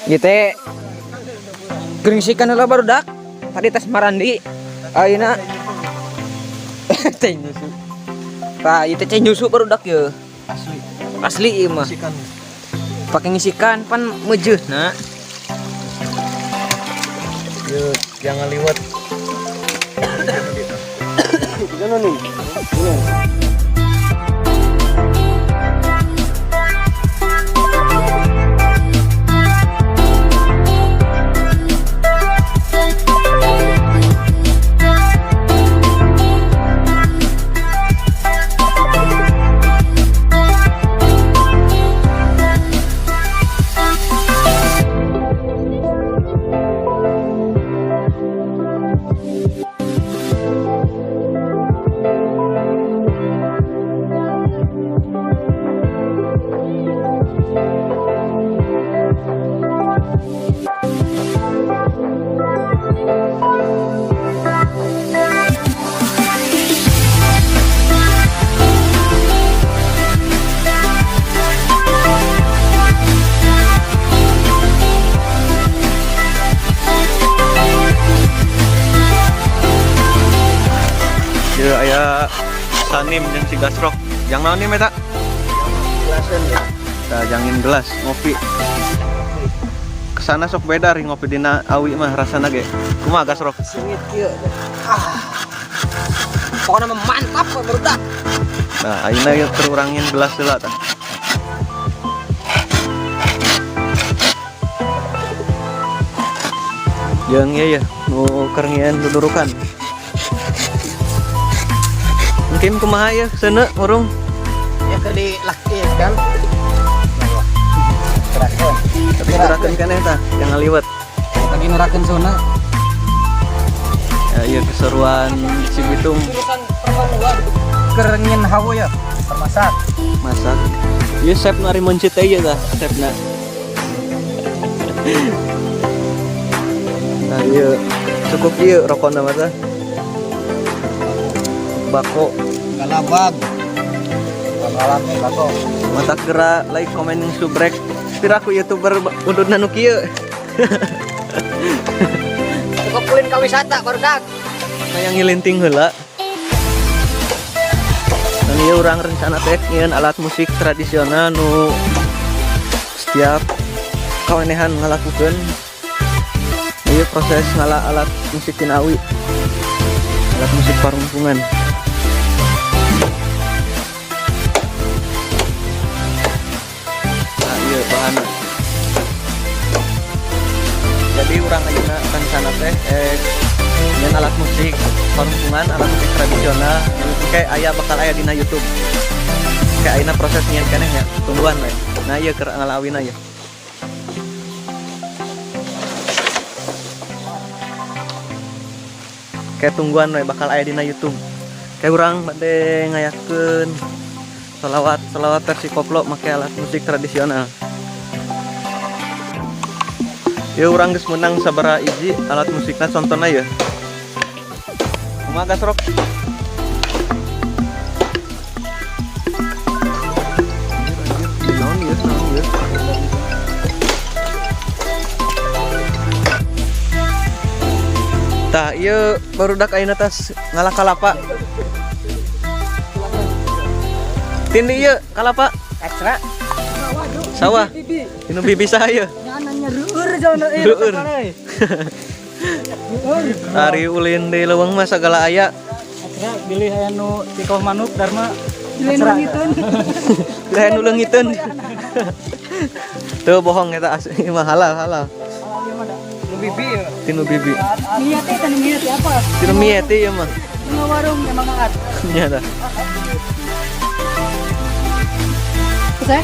Ieu teh gringsikan heula, barudak. Tadi tes marandi. Ayeuna teh nyusu. Tah, ieu teh cai nyusu, barudak, ye. Asli. Asli ieu mah. Sikan. Pake ngisikan pan meujeun na. Yuk, jangan liwat. Gimana nih? Ini. Ya, aya Sanim jeung si Gasrok. Jang naon nih meta? Gelaseun ya. Tah, jangin gelas ngopi. Kesana sok beda ri ngopi dina awi mah rasana ge. Kumaha, Gasrok? Sengit kieu. Ah. Pokoknya mah mantap, barudak. Nah, ayeuna ieu keur urang ngieun gelas heula tah. Jeung ieu ya, nu keur ngieun dudurukan. Mungkin kumaha ya seuneu urung? Ya ke di laki kan. Terakhir. Tapi turakeun keneh tah, jangan liwet. Lagi nurakeun zona. Ya, iya keseruan Cibitung. Jurusan perpaduan. Kerengin hawa ya. Termasak. Masak. Ieu chef nu ari meuncit teh ieu tah, chefna. Nah, ieu cukup ieu rokona mah tah. Bako. Galabag. Galabag bako. Matak geura like, komen, yang subrek. Piraku YouTuber ududna nu kieu. Cukup ulin ka wisata, barudak. Hayang ngilinting heula. Dan ieu urang rencana teh nyieun alat musik tradisional nu setiap kawenehan ngalakukeun. Ieu proses ngala alat musik tina awi. Alat musik parungkungan. Nah, ieu bahanna. Jadi urang ayeuna rencana teh nyieun alat musik parungkungan, alat musik tradisional yang kayak aya bakal aya dina YouTube. Kayak ayeuna proses nyieun keneh nya, tungguan we. Nah, ieu keur ngala awina ya. Kayak tungguan we bakal aya dina YouTube. Kayak urang bade ngayakeun salawat salawat versi koplo make alat musik tradisional. Ya, urang geus menang sabaraha hiji alat musikna, contohna ya. Kumaha, Gasrok? Anjir, anjir, naon ieu, naon ieu? Tah, ieu barudak ayeuna tas ngala kalapa. Tindi ieu kalapa? Ekstra. Sawah. Inu bibi saya. Nyananya reur jalan. Reur. Ari ulin di leuweung mah sagala aya. Ekstra bilih aya nu tikoh manuk Dharma. Bilih nu leungiteun. Bilih nu leungiteun. Tuh bohong eta, asli mah halal halal. Nu bibi ya. Tinu bibi. Mie teh tanu mie teh apa? Tinu mie teh ieu mah. Bunga warung memang angkat. Nya tah. Saya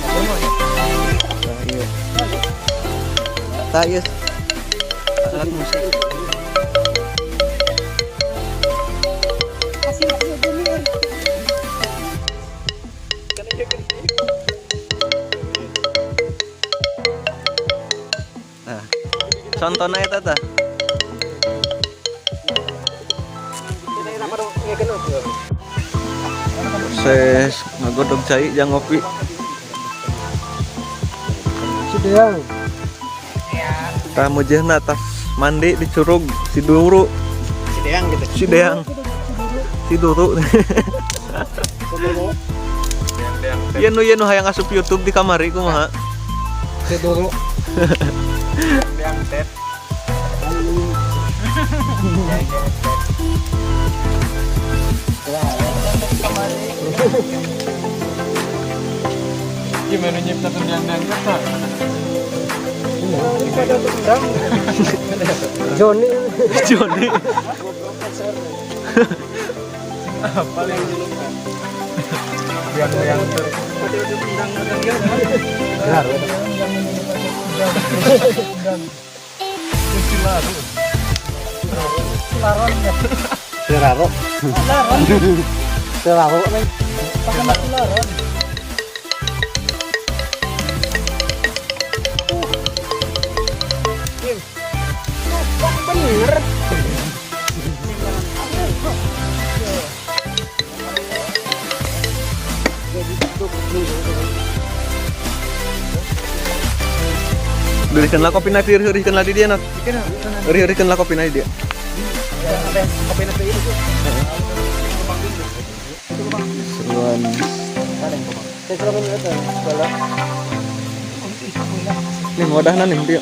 Tah ieu. Tah ieu. Alat musik. Kasih lagi bumi. Nah, contohna eta tah. Proses ngagodog cai jang ngopi. Sideang. Tah mujehna tas mandi di curug Siduru. Sideang gitu. Sideang. Siduru. Ieu nu ieu nu hayang asup YouTube di kamari kumaha? Siduru. Deang tet. Gimana nyiptakan deang-deang kata? Joni. Joni. Deang-deang tet. Seraro. Seraro. Belikan lah kopi nanti, heurihkeun lah di dia nat. Heurihkeun lah kopi di dia. Seruan. Nih wadahna nih dia.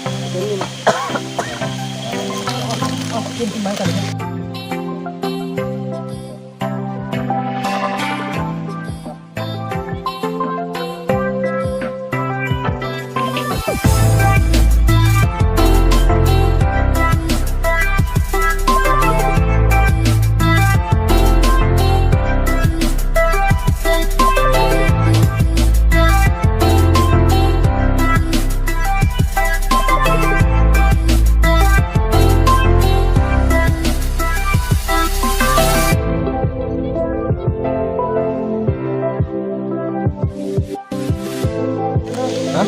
Hah?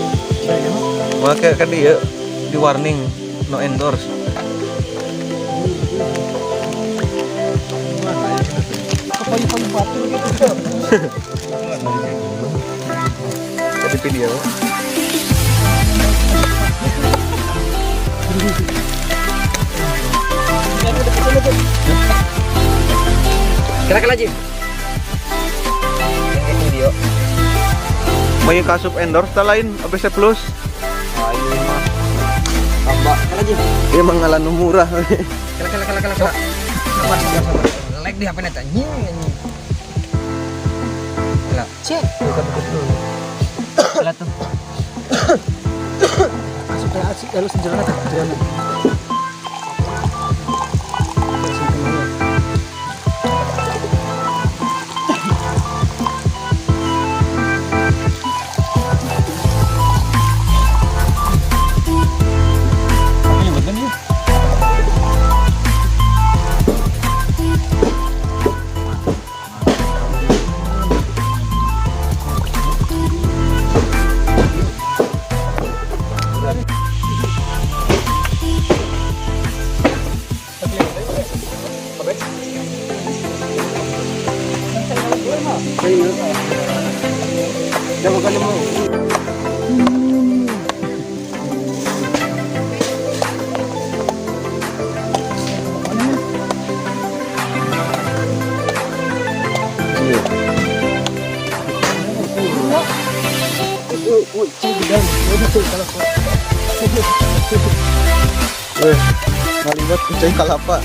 Make ka dieu di warning no endorse. Jadi video. Kira-kira lagi. Video. Mau kasup endorse tak lain ABC Plus. Ayo mah. Tambah lagi. Dia mengalah nu murah. Kira kira kira kira. Sabar sabar sabar. Like di HP neta anjing anjing. Lah, Cek. lah tuh. Masuk kayak asik kalau sejarah tak sejarah. Iya. Eh, ngaliwat kucing kalapa.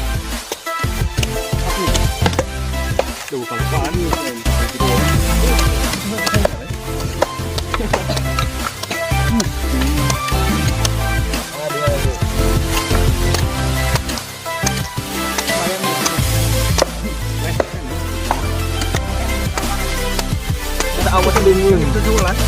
Kita awas 17.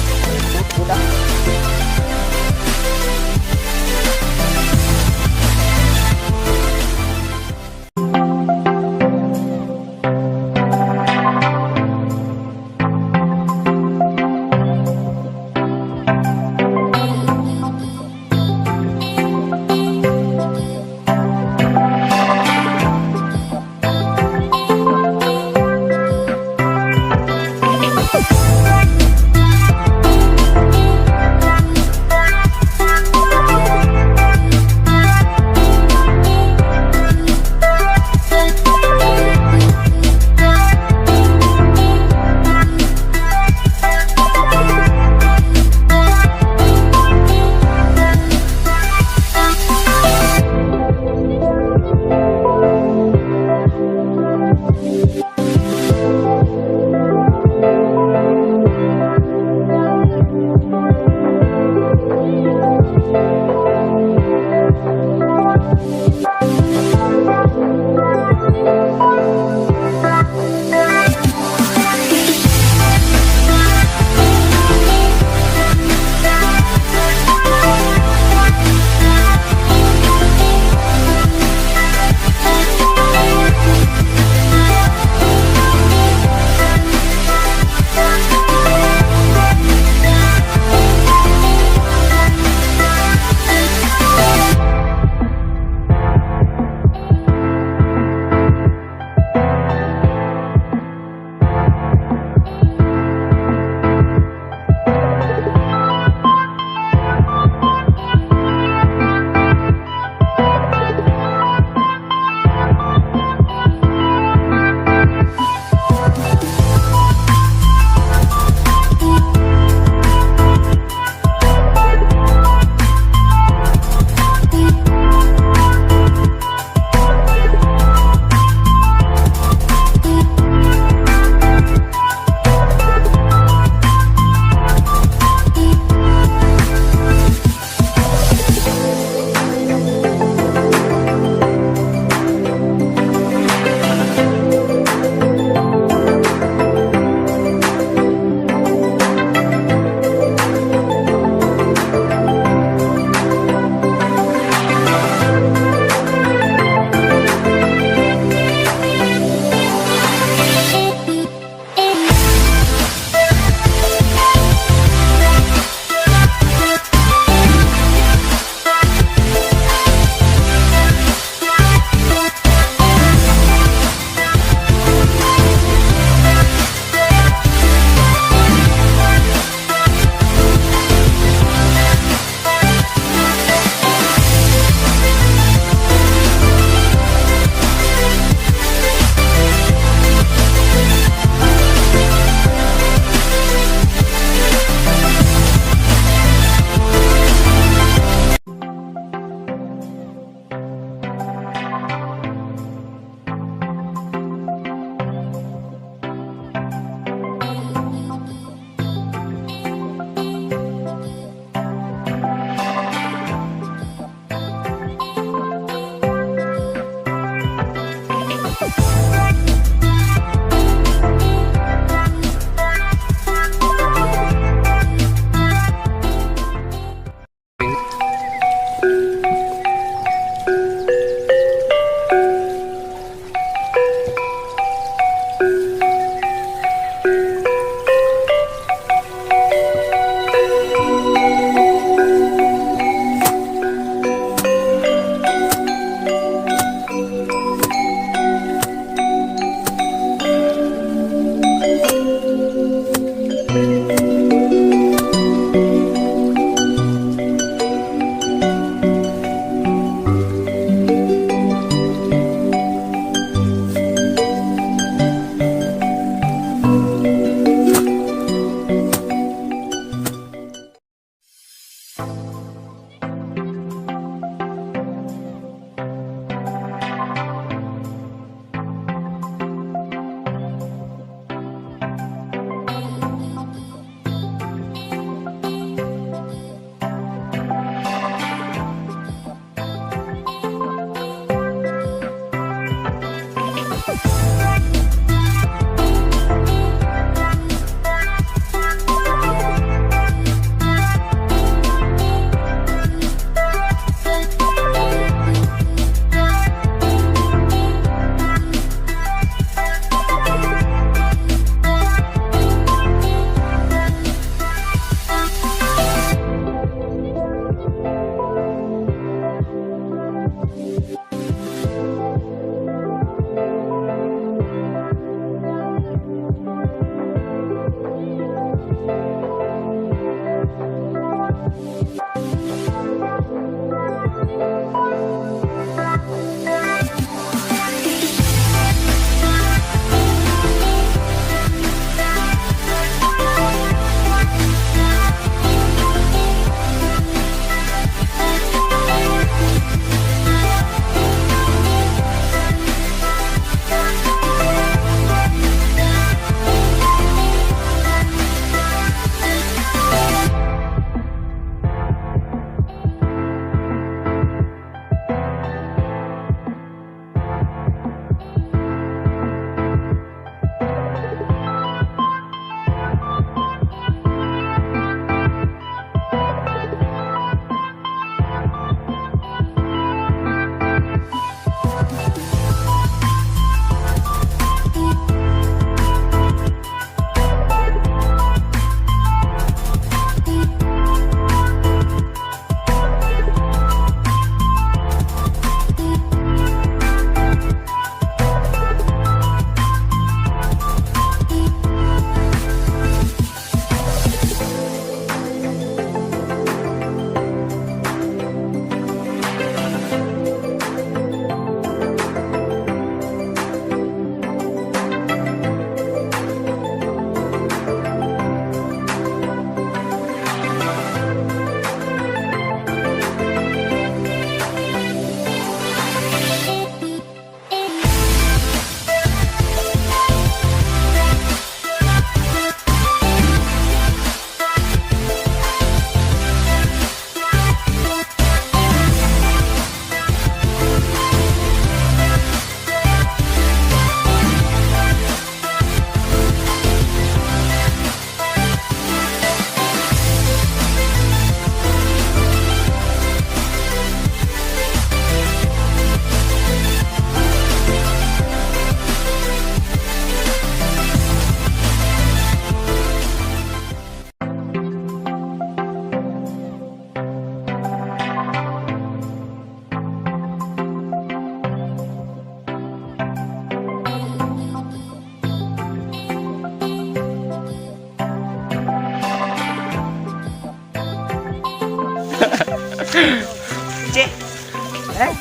Eh.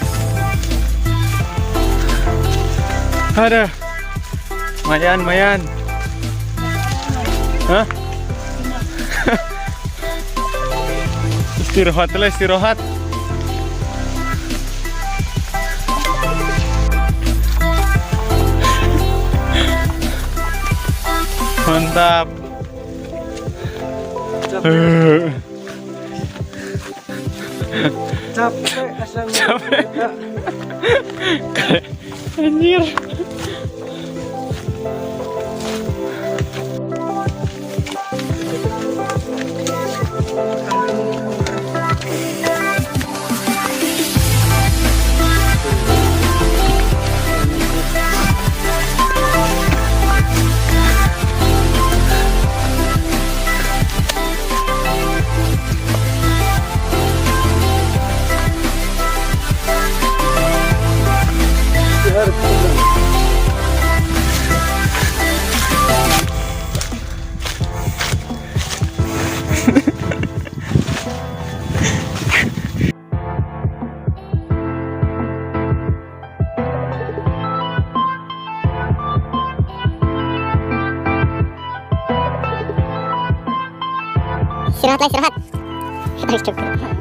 Ada. Lumayan, lumayan. Hah? Istirahat lah, istirahat. Mantap. Capek. Capek. Anjir. Istirahat lah, istirahat. Kita cukup.